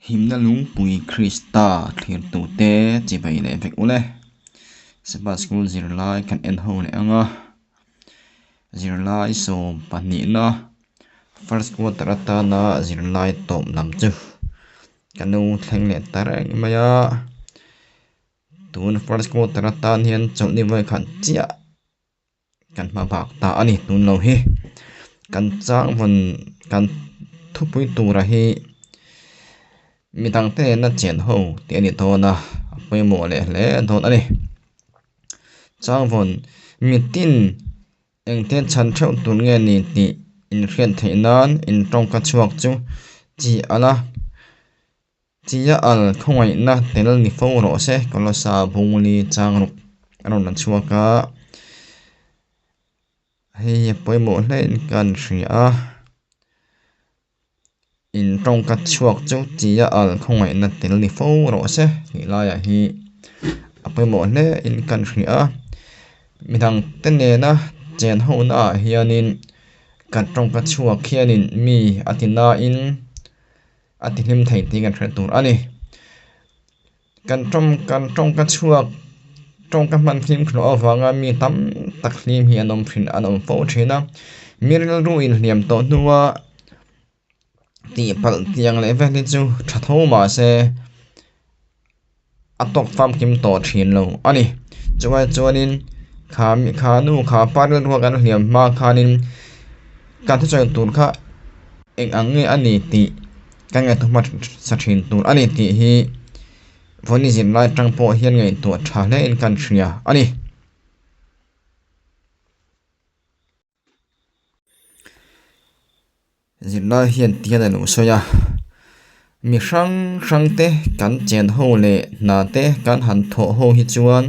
Himna lungpui Krista thlirtute chibai leh vek ule. Sabbath School zirlai kan en ho leh ang a, zirlai sawm pahnihna first quarter atana zirlai tawp lam chu ka nu thleng leh ta reng mai a. Tun first quarter atan hian chawlhni vawikhat chiah kan hma bak ta a ni tun lo hi. Kan chang vawn kan thupui tura hi midang te nena chen ho tih a ni dawn a, a pawimawh leh hle dawn a ni. Chang vawn mitin engte chhan theuh tur nge ni tih inhriat theih nan intawngka chhuak chu chi ala. Chia al khawngaihna tel ni fo rawh se, Kolosa Bungli Changruk a rawn la chhuak a, hei a pawimawh hlein kan hria a, in tawngka chhuak chu chia al khawngaihna tel ni fo rawh se tih laiah hi a pawimawh hlein kan hria a, midang te nena chen ho naah hianin kan tawngka chhuak hianin mi a ti nain. a ti hlim thei tih kan hre tur a ni. Kan tawng kan tawngka chhuak tawngka hman fimkhur avanga mi tam tak hlim hi an awm thin an awm fo thin a, mi rilru inhliam tawh hnua tihpalh tiang leh vel hi chu tha tho mah se a tawk famkim tawh thin lo a ni. Chuvai chuanin kha mi kha nu kha pa rilrua kan hliam hma khanin kan thusawi tur kha eng ang nge a ni tih kan ngaihtuah hma sa thin tur a ni tih hi vawiin zirlai atang pawh hian ngaihtuah tha hle in kan hria a ni. Zirlai hian tihian a lo sawi a, mi hrang hrang te kan chen ho leh hna te kan han thawh ho hi chuan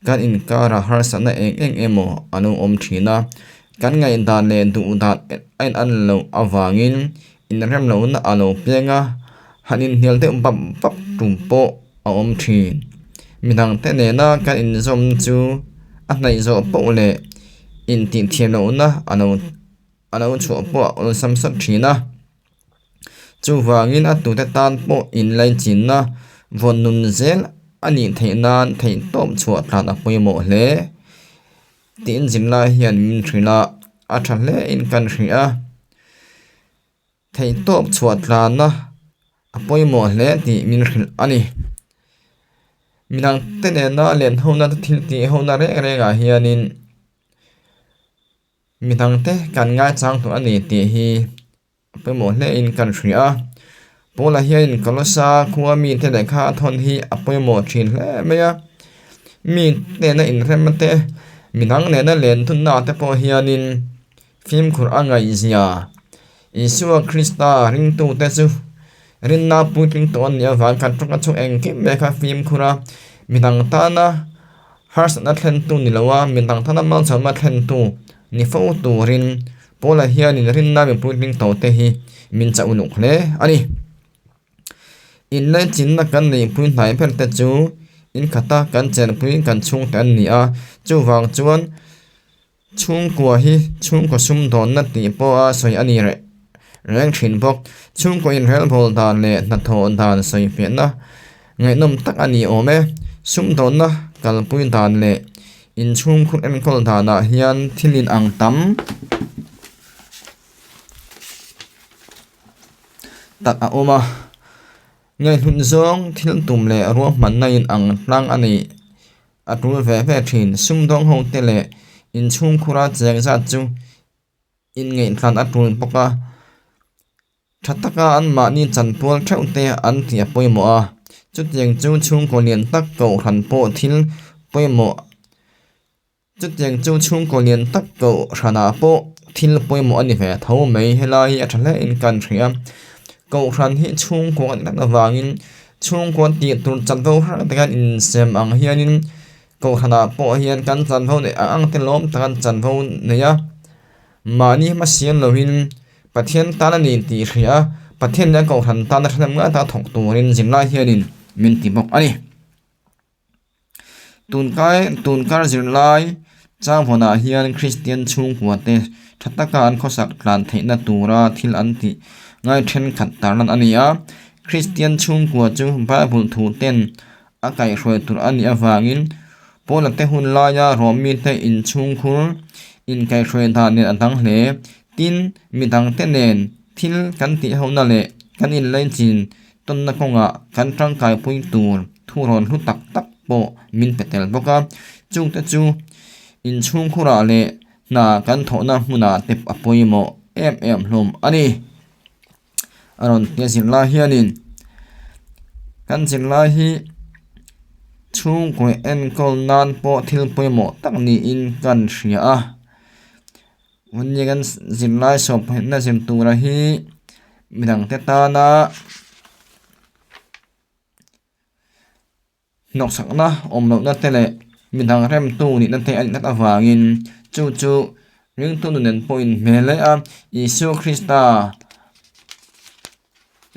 kan inkarah harsatna eng eng emaw a lo awm thin a, kan ngaihdan leh duh dan a in an loh avangin inrem lohna a lo piang a, han inhnial deuh bap bap tum pawh a awm thin. Midang te nena kan inzawm chu a hnaih zawh poh leh intihthiam lohna a lo. a lo chhuah pawh a awlsam sat thin a. Chuvangin a tute tan pawh inlaichinna vawn nun zel a nih theih nan theihtawp chhuah tlan a pawimawh hle. Tiin zirlai hian min hrilh a, a tha hle in kan hrilh a. Theihtawp chhuah tlana a pawimawh hle tih min hrilh a ni. Midangte nena len hona te thil tih hona reng rengah hianin Midangte kan ngaichang tawh a ni tih hi a pawimawh hle in kan hria a. Paula hianin Kolosa khua mite lehkha a thawn hi a pawimawh thin hle mai a. Mi nena inremna te, midang nena len thunna te pawh hianin fimkhur a ngaihzia Isua Krista ringtute chu rinna puitling tawh a nih avang khan tawngka chhung engkim mai kha fimkhur a, midang tana Harsatna thlentu ni loa midang tana malsawmna thlentu ni fo turin Paula hianin rinna mipui hming tawhte hi min chauh uluk hle a ni. Inlaichinna kan neihpui hnai ber te chu inkhata kan chenpui kan chhungte an ni a, chuvang chuan chhungkua hi chhungkaw sumdawnna tih pawha sawi a ni reh reng thin bawk. Chhungkaw inrelbawl dan leh hnathawh dan sawi fiahna ngaihnawm tak a ni awm e. Sumdawnna kalpui dan leh inchhungkhur enkawl danah hian thil inang tam tak a awm a. Ngaihhlut zawng thil tum leh ruahmanna inang tlang a nih. A tul ve ve thin. Sumdawng ho te leh inchhungkhura cheng zat chu inngaihthlan a tul bawk a. Tha taka anmahni chanpual theuh te an tih a pawimawh a. Chutiang chu chhungkaw lian tak kohhran pawh thil pawimawh Chutiang chu chhungkaw lian tak kohhranah pawh thil pawimawh a ni ve tho mai. Helai hi a tha hle in kan hria. Kohhran hi chhungkaw a ni tak avangin chhungkaw tih tur chanvo hrang taka insem ang hianin kohhranah pawh hian kan chanvo neih ang ang te lawm taka chanvo nei a. Mahni hmasian loin Pathian tan a ni tih hria a, Pathian leh a kohhran tana thahnem ngai taka thawk turin zirlai hianin min ti bawk a ni. Tunkai tunkar zirlai changvawnah hian Kristian chhungkuate tha taka an khawsak tlan theihna tura thil an tih ngai thenkhat tarlan a ni a. Kristian chhungkua chu Bible thu ten a kaihhruai tur a nih avangin Paula te hun laia Rom mite inchhungkhur inkaihhruai dan nen a dang hle. Tin, midangte nen thil kan tihhona leh kan inlaichin tawnna kawngah kan tangkaipui tur thurawn hlu tak tak pawh min pe tel bawk a. Chungte chu inchhungkhurah leh hna kan thawhna hmunah te a pawimawh em em hlawm a ni. A rawn ti a zirlai hianin kan zirlai hi chhungkaw enkawl nan pawh thil pawimawh tak niin kan hria a hmanni kan zirlai sawmphahna zir tura hi midangte tana Hnawhsakna awm lohna te leh midang remtu nihna te a innghat avangin chu chu ringtu nun nen pawh inhmel hle a, Isua Krista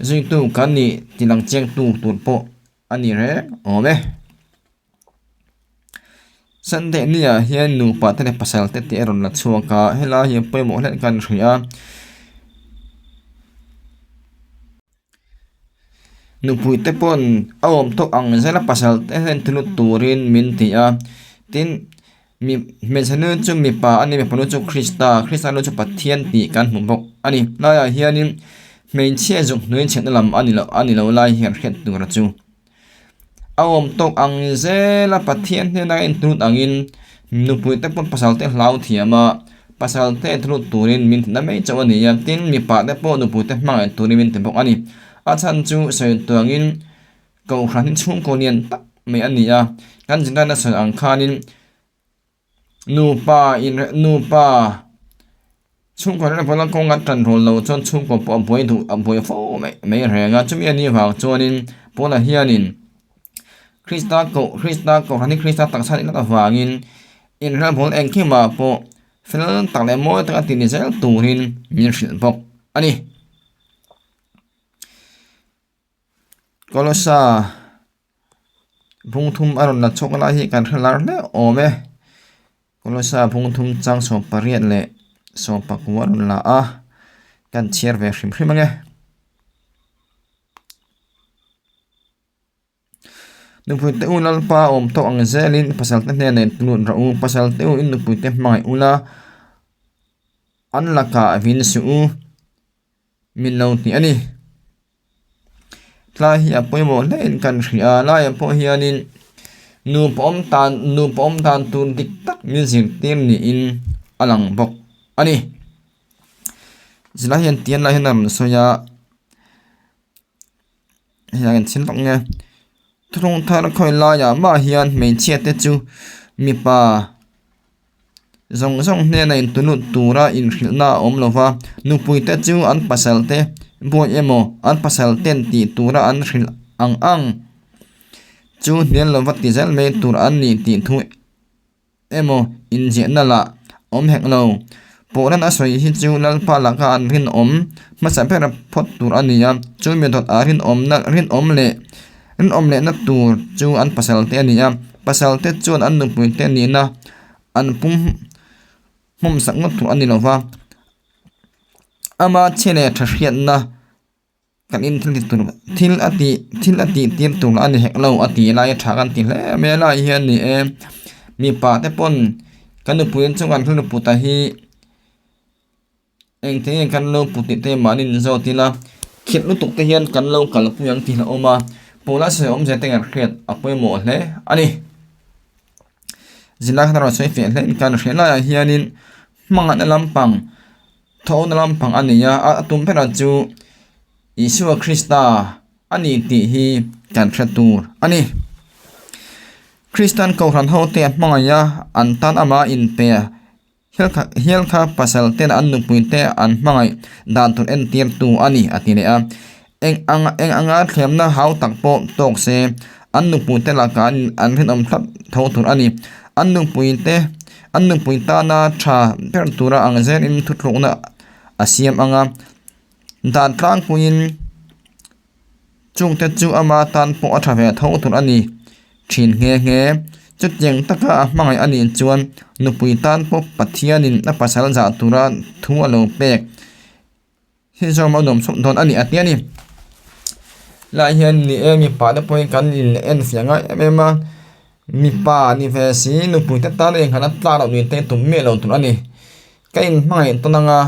zuitu kan nih tilang chiangtu tur pawh a ni reng awm e. Sunday ni ah hian nupa te leh pasal te tih a rawn la chhuak a, helai hi pawimawh hle kan hria a. Nupui te pawn a awm tawh ang zel a pasal te hian thil turin min ti a tin mi hmeichhe nu chu mipa a ni mipa nu chu Krista Krista nu chu Pathian tih kan hmu bawk a ni laiah hianin hmeichhia zuk hnuai chhiatna lam a ni loh a ni lo lai hian hriat tur chu a awm tawk ang zel a Pathian hnena a intunut angin nupui te pawn pasal te hlau thiam a pasal te thil turin min ti na mai chauh a ni a tin mipa te pawh nupui te hmangaih turin min ti bawk a ni a chhan chu sawi tuangin kohhran hi chhungkaw lian tak mai a ni a kan zirlaina sawi ang khanin Nupa in nupa chhungkaw reng pawh kawng a tan rawl lo chuan chhungkaw pawh a buai duh a buai fo mai mai reng a chumi anih vang chuanin Paula hianin Krista koh Krista kohhran hi Krista taksa anih tlat avangin inrelbawl engkimah pawh fel tak leh mawi taka tih ni zel turin min hrilh bawk a ni. Kolosa. Bung thum a rawn la chhuak lai hi kan hre lar hle awm e Kolosa bung thum chang 18 leh 19 a rawn la a kan chhiar ve hrim hrim ange. Nupui te u Lalpa awm tawh ang zelin pasal te hnenah in lut rawh u pasal te u in nupui te hmangaih ula an lakah vin suh u min lo ti a ni. Tlai hi a pawimawh hle in kan hria a laiah pawh hianin nupa awm tan nupa awm dan tur dik tak min zirtir niin a lang bawk a ni. Zilai hian tian lai hian a rawn sawi a hei an thil tak nge thuthlung thar khawi laiah mah hian hmeichhia te chu mipa. Zawng zawng hnena intulut tura inhrilhna a awm lo va, nupuite chu an pasalte buai emaw an pasalten tih tura an hrilh ang ang chu hnial lova ti zel mai tur an ni tih thu emaw inziahna lah awm hek lo. Pawhran a sawi hi chu Lalpa laka an rinawm hmasa ber phawt tur a ni a, chu mi dawt ah rinawmna rinawm leh rinawm lehna tur chu an pasalte a ni a, pasalte chuan an nupuite nihna an pum hmawm sak ngawt tur a ni lo va, ama chhe leh tha hriatna kan in thil ti tur thil a tih thil a tih tir tur a ni hek lo a tih lai a tha kan ti hle mai a lai hian ni e mipa te pawn kan nupui chu kan thil put a hi engtin nge kan lo put tih te mahni in zawt ila khirh lutuk te hian kan lo kalpui ang tih a awm a pawla sawi awmzia te kan hriat a pawimawh hle a ni zirlai khan a rawn sawi fiah hle in kan hriat laiah hianin hmangaihna lampang Thawhna lampang a ni a, a tum berah chu Isua Krista a ni tih hi kan hre tur a ni. Kristian Kohhran hote a hmangaih a, an tan amah inpe a, hial kha pasal ten an nupui te an hmangaih dan tur entirtu a ni a ti leh a. Eng ang eng anga thlemna hau tak pawh tawk se, an nupui te lakah an rinawm thlap tho tur a ni. An nupui te an nupui tana tha ber tura ang zelin thuthlukna a siam ang a, dan tlangpuiin chungte chu ama tan pawh a tha ve tho tur a ni thin nghe nghe. Chutiang taka a hmangaih a nih chuan nupui tan pawh Pathianin a pasal zah tura thu a lo pek. Hi zawm a nuam chhuak dawn a ni a ti a ni. Lai hian ni e mipa te pawhin kan in en fiah ngai em em a mipa ni ve si nupui te tan a innghat a tlak loh ni te tum miah lo tur a ni. Ka in hmangaih tawn anga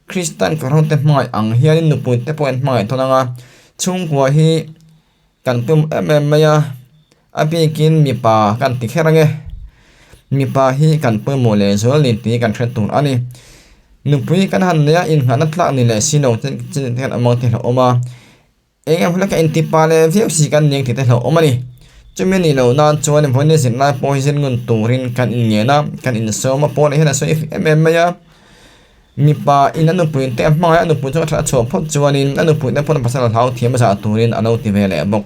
Kristian kohhran te hmangaih ang hianin nupui te pawh in hmangaih tawn anga chhungkua hi kan tum em em mai a a bikin mipa kan ti kher ange mipa hi kan pawimawh leh zual ni tih kan hre tur a ni. Nupui kan han nei a innghatna tlak ni leh si lo te hian a mang te hlauhawm a. Eng emaw hlek a inti pa leh viau si kan ning tih te hlauhawm a ni. Chumi nih loh nan chuan vawiin zir lai pawh hi zir ngun turin kan inngen a, kan insawm a, pawnah hian a sawi em em mai a. Mipa in a nupui te a hmangaih a, a nupui chu a that a chhuah phawt chuanin a nupui te pawn a pasal a hlau thiam a zah turin a lo ti ve leh bawk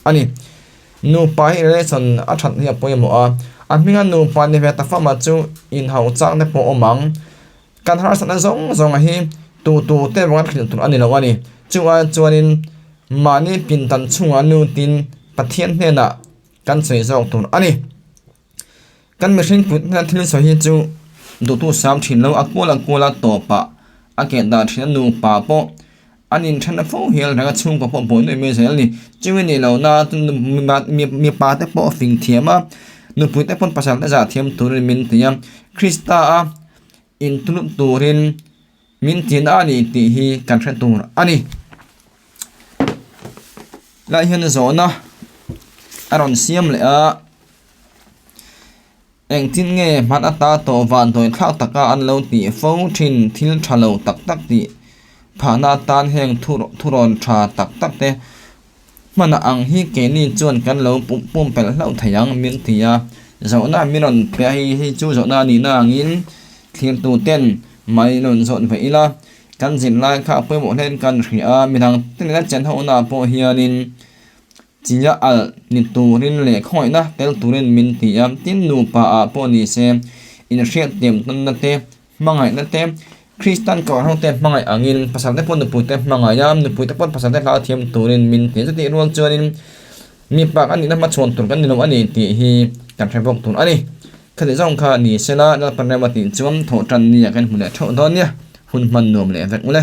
a ni. Nupa hi relation a that hi a pawimawh a, a hminga nupa ni ve ta fama chu inhauh chang te pawh a awm ang. Kan harsatna zawng zawnga hi tu tu te vanga hrilh tur a ni lo a ni. Chu ai chuanin mahni pindan chhungah nutin Pathian hnenah kan sawi zawk tur a ni. Kan mihring put hnena thil sawi hi chu duhtu sam thin lo, a kual a kual a tawpah a keh dah thin a nupa pawh an inthen fo hial reng a chhungkaw pawh buai nuih mai zel a ni. Chumi nih lohna mipa te pawh fing thiam a, nupui te pawn pasal te zah thiam turin min ti a, Krista a Intuluk turin min ti na a ni tih hi kan hre tur a ni. Lai hian zawhna a rawn siam leh a, engtin nge hman ata tawh vandawi thlak taka an lo tih fo thin thil tha lo tak tak tih phahna atan heng thurawn tha tak tak te Hmana ang hi keini chuan kan lo pumpelh hlauh thei ang min ti a, zawhna min rawn pe a hei hi chu zawhna a nihna angin thlirtu ten mai rawn zawt ve ila, kan zirlai kha a pawimawh hlein kan hria a, midang te nena chen ho naah pawh hianin chia alh ni turin leh khawngaihna tel turin min ti a, tin nupa ah pawh ni se inhriat tiam tawnna te Hmangaihna te, Kristan kohhran te hmangaih angin pasal te pawh nupui te hmangaih a, nupui te pawh pasal te hlau thiam turin min ti. Chutih rual chuanin mipa kan nihna hmachhawn tur kan ni lo a ni tih hi kan hre bawk tur a ni. Khati zawng kha ni sela Lalpan rem a tih chuan thawhtan nia kan hmu leh theuh dawn nia, hun hman nuam leh vek ule.